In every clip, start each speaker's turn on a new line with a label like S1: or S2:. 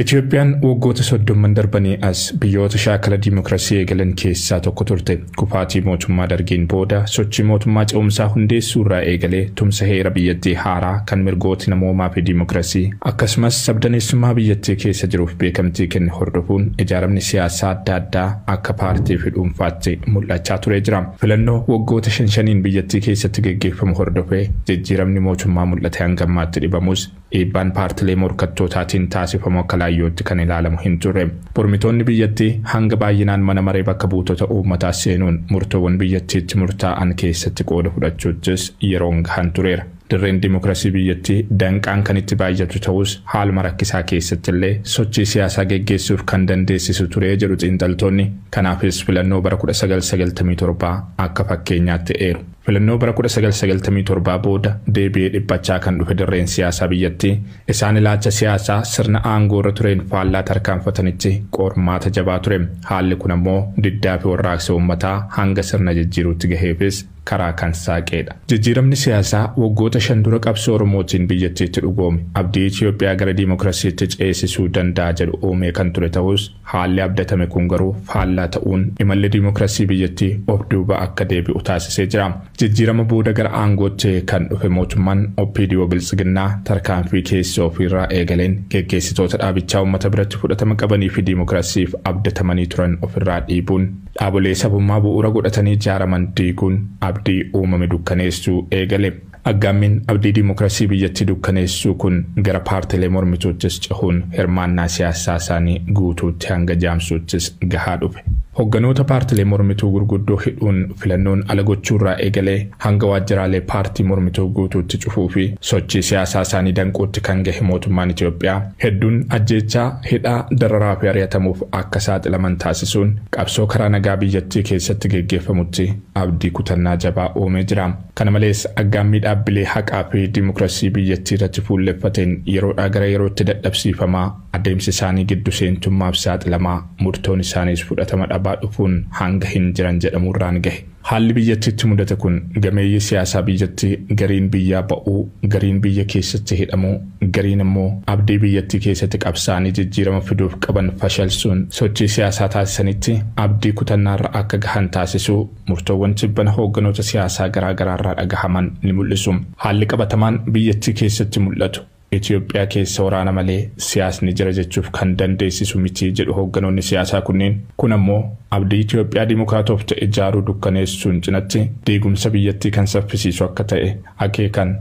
S1: Itoophiyaan waggoota 30 darbanii as biyyoota shaakala diimokiraasii eegalan keessaa tokko turte. Kufaatii mootummaa Dargiin booda sochii mootummaa ce'umsaa hundeessuu irraa eegalee tumsa heera biyyattii haaraa kan mirgooti namoomaa fi diimokiraasii akkasumas sabdaneessummaa biyyattii keessa jiruuf beekamtii kenne hordofuun ijaaramni siyaasaa adda addaa akka paartii fi dhuunfaatti mul'achaa turee jira. Filannoo waggoota shan shaniin biyyattii keessatti geggeeffamu hordofee jijjiiramni mootummaa mul'ate hanga ammaatti dhibamus dhiibbaan paartilee morkattootaatiin taasifamu akka laayyootti kan ilaalamu hin turre. Mormitoonni biyyattii hanga baay'inaan mana maree bakka buutota uummataa seenuun murtoowwan biyyattiitti murtaa'an keessatti qooda fudhachuuttis yeroon gahan tureera. Dirreen dimokiraasii biyyattii danqaan kan itti baay'atu ta'us haaluma rakkisaa keessatti illee sochii siyaasaa geggeessuuf kan dandeessisu ture jedhu xiinxaltoonni. Kanaafis filannoo bara 1997 akka fakkeenyaatti eeru. Filannoo bara 1997 booda deebi'ee dhiphachaa kan dhufe dirreen siyaasaa biyyattii isaan ilaalcha siyaasaa sirna aangoo irra tureen faallaa tarkaanfatanitti qormaata jabaa ture. Haalli kun ammoo diddaa fi warraaqsa uummataa hanga sirna jijjiiruutti gaheefis karaa kan saaqeedha. Jijjiiramni siyaasaa waggoota 5 dura qabsoo Oromootiin biyyattiitti dhugoome abdii Itoophiyaa gara diimokiraasiitti ceesisuu danda'a jedhu uumee kan ture ta'us haalli abdatame kun garuu faallaa ta'uun imalli diimokiraasii biyyattii of duuba akka deebi'u taasisee jira. Jijjiirama booda gara aangootti kan dhufe mootummaan OPDO Biltsiginnaa tarkaanfii keessoo ofiirraa eegaleen geggeessitoota dhaabichaa uummata biratti fudhatama qabanii fi diimokiraasiif abdatamanii turan ofirraa dhiibuun dhaabolee sabummaa bu'uura godhatanii ijaaraman diiguun abdii uumame dukkaneessuu eegale. Aggaammiin abdii diimokiraasii biyyattii dukkaneessuu kun gara paartilee mormituuttis cehuun hirmaannaa siyaasaa isaanii guutuutti hanga jaamsuuttis gahaa dhufe. Hogganoota paartilee mormituu gurguddoo hidhuun filannoon ala gochuurraa eegalee hanga waajjiraalee paartii mormituu guutuutti cufuu fi sochii siyaasaa isaanii danquutti kan gahe mootummaan Itoophiyaa hedduun ajjeechaa, hidhaa, dararaa fi ari'atamuuf akka saaxilaman taasisuun qabsoo karaa nagaa biyyattii keessatti geggeeffamutti abdii kutannaa jabaa uumee jira. Kana malees aggaammii dhaabbilee haqaa fi diimokiraasii biyyattii irratti fuulleffateen yeroodhaa gara yerootti dadhabsiifamaa adeemsi isaanii giddu seentummaaf saaxilamaa murtoon isaaniis fudhatama dhabaa dhufuun hanga hin jiran jedhamurraan gahe. Haalli biyyattiitti mudate kun gameeyyii siyaasaa biyyattii gariin biyyaa ba'uu, gariin biyya keessatti hidhamuu, gariin immoo abdii biyyattii keessatti qabsaa'anii jijjiirama fiduuf qaban fashalsuun sochii siyaasaa taasisanitti abdii kutannaarra akka gahan taasisuu murtoowwan tibbana hoogganoota siyaasaa garaa garaarraa dhagahaman ni mul'isu. Haalli qabatamaan biyyattii keessatti mul'atu Itoophiyaa keessa waraana malee siyaasni jira jechuuf kan dandeessisu miti jedhu hoogganoonni siyaasaa kunneen. Kun ammoo abdii Itoophiyaa diimokiraatoof ta'e ijaaruu dukkaneessuun cinatti diigumsa biyyattii kan saffisiisu akka ta'e akeekan.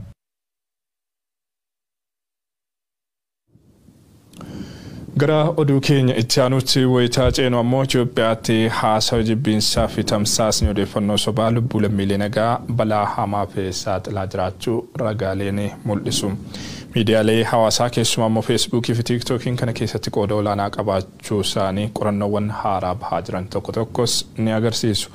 S1: Gara oduu keenya itti aanutti wayitaa ceenu ammoo Itoophiyaatti haasawa jibbiinsaa fi tamsaasni odeeffannoo sobaa lubbuu lammiilee nagaa balaa hamaa fi saaxilaa jiraachuu ragaaleen mul'isu. Miidiyaalee hawaasaa keessumaa immoo Feesbuukii fi Tiiktookiin kana keessatti qooda olaanaa qabaachuu isaanii qorannoowwan haaraa bahaa jiran tokko tokkos ni agarsiisu.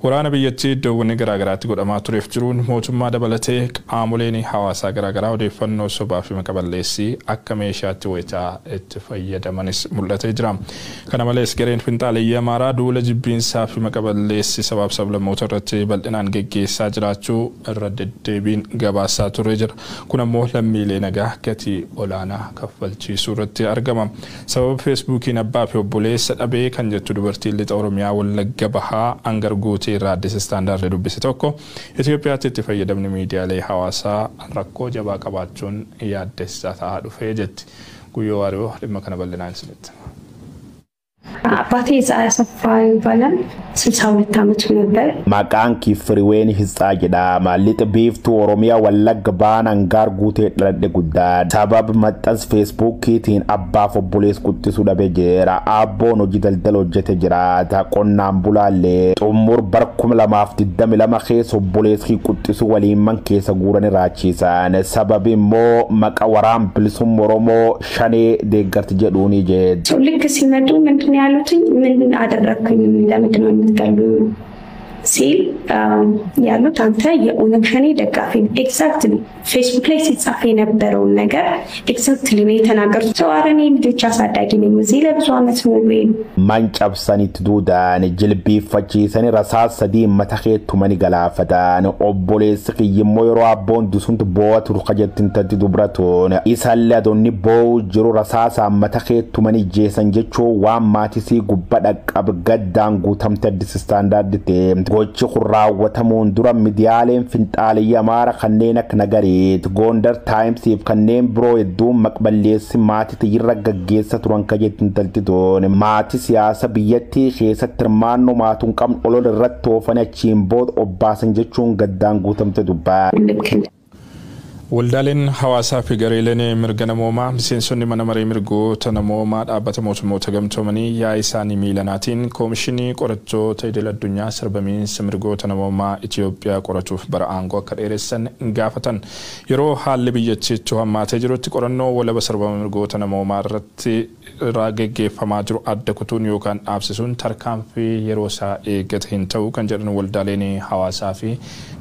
S1: Waraana biyyattii iddoowwan garaagaraatti godhamaa tureef jiruun mootummaa dabalatee qaamoleen hawaasaa garaagaraa odeeffannoo sobaa fi maqaballeessii akka meeshaatti wayitaa itti fayyadamanis mul'atee jira. Kana malees gareen finxaaleeyyii Amaaraa duula jibbiinsaa fi maqaballeessii sabaaf sablammoota irratti bal'inaan geggeessaa jiraachuu irra deddeebiin gabaasaa turee jira. Kun ammoo lammiilee nagaa gatii olaanaa kaffalchiisuu irratti argama. Sababa Feesbuukiin abbaa fi obboleessa dhabee kan jettu dubartiin lixa Oromiyaa Wallagga Bahaa Angar Guutee irraa Addis Istaandaard dubbise tokko Itoophiyaatti itti fayyadamni miidiyaalee hawaasaa rakkoo jabaa qabaachuun yaaddessaa ta'aa dhufee jetti. Guyyoo Waariyoo dhimma kana bal'inaan isinitti.
S2: አባቴ ፀሐይ አሰፋ ይባላል። 62 ዓመቱ ነበር።
S3: Maqaan Kiffiriween Hintsaa jedhama. Lixa biiftuu Oromiyaa Wallagga Bahaan Angaar Guutee dhaladhe guddaa. Sababa maxxansa Feesbuukiitiin abbaaf obboleessa quxisuu dhabee jira. Abboon hojii daldala hojjete jiraata. Qonnaan bulaallee xumur bara 2022 keessa obboleessi quxisuu waliin man keessa guuranii raachisan. Sababi immoo maqa waraan bilisummaa Oromoo shanee deeggarti jedhuuni jedhe.
S2: ልክ ሲመጡ ምንድን ነው ያሉትኝ? ምን አደረግኩኝ? ለምንድን ነው የምትገሉኝ? ሲል ያሉት አንተ የኦነግ ሸኔ ደጋፊ፣ ኤግዛክትሊ ፌስቡክ ላይ ሲጻፍ የነበረውን ነገር ኤግዛክትሊ ነው የተናገሩት። ሰው ኧረ እኔ ልጆች አሳዳጊ ነኝ፣ እዚህ ለብዙ ዓመት ኖሬ
S3: Man cabsanitti duudaan jilbiiffachiisanii rasaasa sadii mata keettumani galaafatan. Obboleessi kiyyimmoo yeroo abboon dusuntu boo'a turu kajettin tatti dubratuun isallee adoonni boo'u jiru rasaasaan mata keettumani jeesan jechuu waan maatisii gubba dhaqqab gaddaan guutamte Addis Standarditti. Gochi kun raawwatamuun dura miidiyaaleen finxaaliyyi Amaara kanneen akka Nagariit, Gondar Taayimsiif kanneen biroo hedduun maqballeessi maatii tiyyirra gaggeessa turan kajettin taltituun maatii siyaasa biyyattii keessatti hirmaannoo maatuu hin qabne olola irratti oofanii achiin booda obbaasan jechuun gaddaan guutamte dubbaa.
S2: ልክ
S1: Waldaaleen hawaasaa fi gareeleen mirga namoomaa miseensonni mana maree mirgoota namoomaa dhaabbata mootummoota gamtoomanii yaa'ii isaanii miilanaatiin koomishinii qorattoota idil addunyaa sarbamiinsa mirgoota namoomaa Itoophiyaa qoratuuf bara aangoo akka dheeressan gaafatan. Yeroo haalli biyyattiitti hammaatee jirutti qorannoo walaba sarbama mirgoota namoomaa irratti geggeeffamaa jiru adda kutuun yookaan dhaabsisuun tarkaanfii yeroo isaa eeggate hin ta'u kan jedhan waldaaleen hawaasaa fi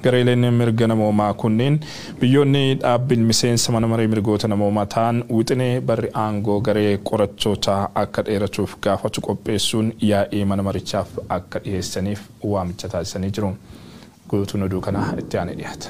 S1: gareeleen mirga namoomaa kunneen, biyyoonni dhaabbiin miseensa mana maree mirgoota namoomaa ta'an wixinee barri aangoo garee qorattootaa akka dheeratuuf gaafatu qopheessuun yaa'ii mana marichaaf akka dhiyeessaniif waamicha taasisanii jiru. Guutuun oduu kanaa itti aanee dhiyaata.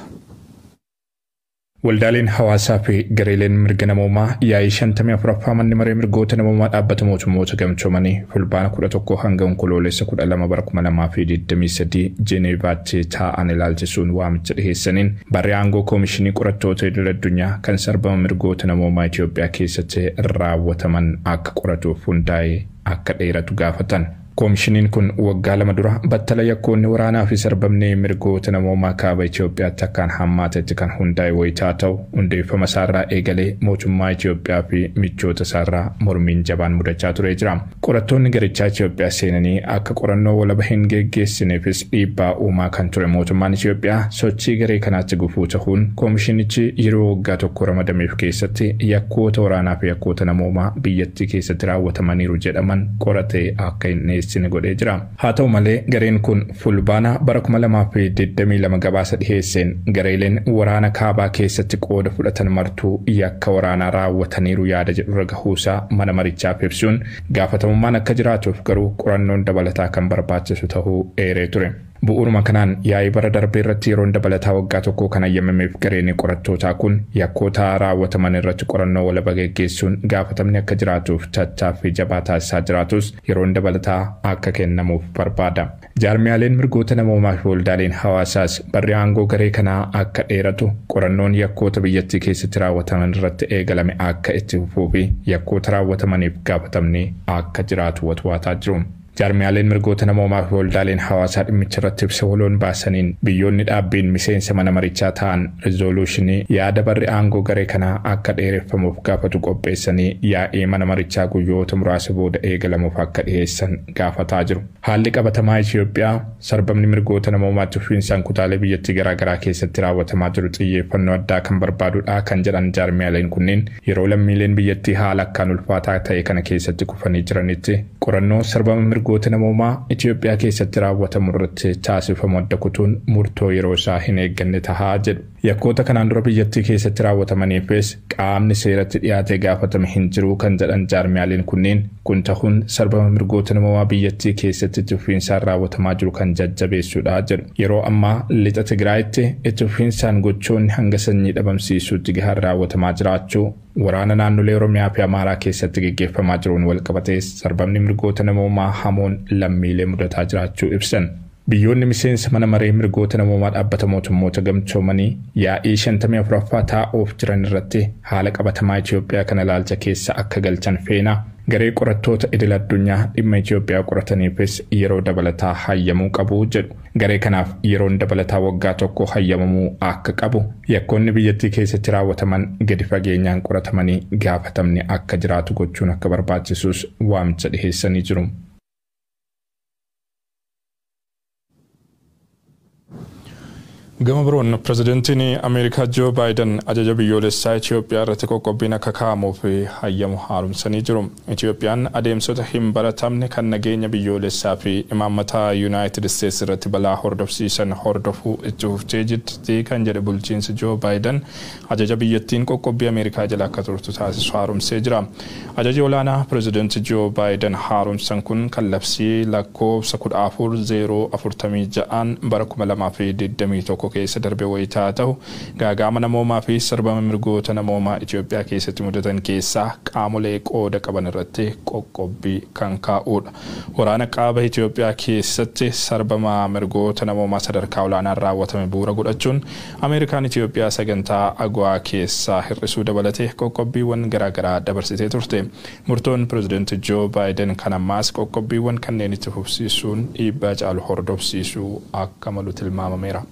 S1: Waldaaleen hawaasaa fi gareeleen mirga namoomaa yaa'ii 54ffaa manni maree mirgoota namoomaa dhaabbata mootummoota gamtoomanii Fulbaana 11 hanga Onkoloolessa 12 bara 2023 Jeneevaatti taa'an ilaalchisuun waamicha dhiheessaniin, barri aangoo koomishinii qorattoota idil addunyaa kan sarbama mirgoota namoomaa Itoophiyaa keessatti raawwataman akka qoratuuf hundaa'e akka dheeratu gaafatan. Koomishiniin kun waggaa 2 dura battala yakkoonni waraanaa fi sarbamni mirgoota namoomaa kaaba Itoophiyaatti akkaan hammaatetti kan hundaa'e wayitaa ta'u, hundeeffama isaarraa eegalee mootummaa Itoophiyaa fi michoota isaarraa mormiin jabaan mudachaa turee jira. Qorattoonni garichaa Itoophiyaa seenanii akka qorannoo walaba hin geggeessineefis dhiibbaa uumaa kan ture mootummaan Itoophiyaa sochii garee kanaatti gufuu ta'uun, koomishinichi yeroo waggaa 1 ramadameef keessatti yakkoota waraanaa fi yakkoota namoomaa biyyattii keessatti raawwatamaniiru jedhaman qoratee akka hin dhiyeessine godhee jira. Haa ta'u malee, gareen kun Fulbaana bara 2022 gabaasa dhiyeesseen gareeleen waraana kaabaa keessatti qooda fudhatan martuu yakka waraanaa raawwataniiru yaada jedhurra gahuusaa mana marichaaf ibsuun, gaafatamummaan akka jiraatuuf garuu qorannoon dabalataa kan barbaachisu ta'uu eeree ture. Bu'uuruma kanaan yaa'ii bara darbee irratti yeroon dabalataa waggaa 1 kan ayyamameef gareen qorattootaa kun yakkoota raawwataman irratti qorannoo walaba geggeessuun gaafatamni akka jiraatuuf tattaaffii jabaa taasisaa jiraatus, yeroon dabalataa akka kennamuuf barbaada. Jaarmiyaaleen mirgoota namoomaa fi waldaaleen hawaasaas barri aangoo garee kanaa akka dheeratu, qorannoon yakkoota biyyattii keessatti raawwataman irratti eegalame akka itti fufuu fi yakkoota raawwatamaniif gaafatamni akka jiraatu watwaataa jiru. Jaarmiyaaleen mirgoota namoomaa fi waldaaleen hawaasaa dhimmicha irratti ibsa waloon baasaniin, biyyoonni dhaabbiin miseensa mana marichaa ta'an rizooluushinii yaada barri aangoo garee kanaa akka dheereffamuuf gaafatu qopheessanii yaa'ii mana marichaa guyyoota muraasa booda eegalamuuf akka dhiyeessan gaafataa jiru. Haalli qabatamaa Itoophiyaa sarbamni mirgoota namoomaatti fufiinsaan kutaalee biyyattii garaagaraa keessatti raawwatamaa jiru xiyyeeffannoo addaa kan barbaadudha kan jedhan jaarmiyaaleen kunneen, yeroo lammiileen biyyattii haala akkaan ulfaataa ta'e kana keessatti kufanii jiranitti qorannoo sarbama mirgoota namoomaa Itoophiyaa keessatti raawwatamu irratti taasifamu adda kutuun murtoo yeroo isaa hin eegganne tahaa jedhu. Yakkoota kanaan dura biyyattii keessatti raawwatamaniifis qaamni seeratti dhiyaatee gaafatame hin jiru kan jedhan jaarmiyaaleen kunneen, kun ta'uun sarbama mirgoota namoomaa biyyattii keessatti itti fufiinsaan raawwatamaa jiru kan jajjabeessudha jedhu. Yeroo ammaa lixa Tigraayitti itti fufiinsaan gochoonni hanga sanyii dhabamsiisuutti gahan raawwatamaa jiraachuu, waraana naannolee Oromiyaa fi Amaaraa keessatti gaggeeffamaa jiruun walqabatee sarbamni mirgoota namoomaa hamoon lammiilee mudataa jiraachuu ibsan. Biyyoonni miseensa mana maree mirgoota namoomaa dhaabbata mootummoota gamtoomanii yaa'ii 54ffaa taa'uuf jiran irratti haala qabatamaa Itoophiyaa kana ilaalcha keessa akka galchan feena. Garee qorattoota idil addunyaa dhimma Itoophiyaa qorataniifis yeroo dabalataa hayyamuu qabu jedhu. Garee kanaaf yeroon dabalataa waggaa 1 hayyamamuu akka qabu, yakkoonni biyyattii keessatti raawwataman gadi fageenyaan qoratamanii gaafatamni akka jiraatu gochuun akka barbaachisus waamicha dhiheessanii jiru. Gama biroon, pirezidantiin Ameerikaa Joo Baayiden ajaja biyyoolessaa Itoophiyaa irratti qoqqobbiin akka kaa'amuuf hayyamu haaromsanii jiru. Itoophiyaan adeemsota hin baratamne kan nageenya biyyoolessaa fi imaammata Yuunaayitid Isteetsi irratti balaa hordofsiisan hordofuu itti fuftee jirti kan jedhe bulchiinsi Joo Baayiden, ajaja biyyattiin qoqqobbii Ameerikaa jala akka turtu taasisu haaromsee jira. Ajaji olaanaa pirezidantii Joo Baayiden haaromsan kun kan labsii lakkoofsa 14046 bara 2021 keessa darbe wayitaa ta'u, gaaga'ama namoomaa fi sarbama mirgoota namoomaa Itoophiyaa keessatti mudatan keessaa qaamolee qooda qaban irratti qoqqobbii kan kaa'udha. Waraana kaaba Itoophiyaa keessatti sarbama mirgoota namoomaa sadarkaa olaanaan raawwatame bu'uura godhachuun Ameerikaan Itoophiyaa sagantaa AGOA keessaa hir'isuu dabalatee qoqqobbiiwwan garaagaraa dabarsitee turte. Murtoon pirezidaantii Joo Baayiden kan ammaas qoqqobbiiwwan kanneen itti fufsiisuun dhiibbaa caalu hordofsiisuu akka malu tilmaamameera.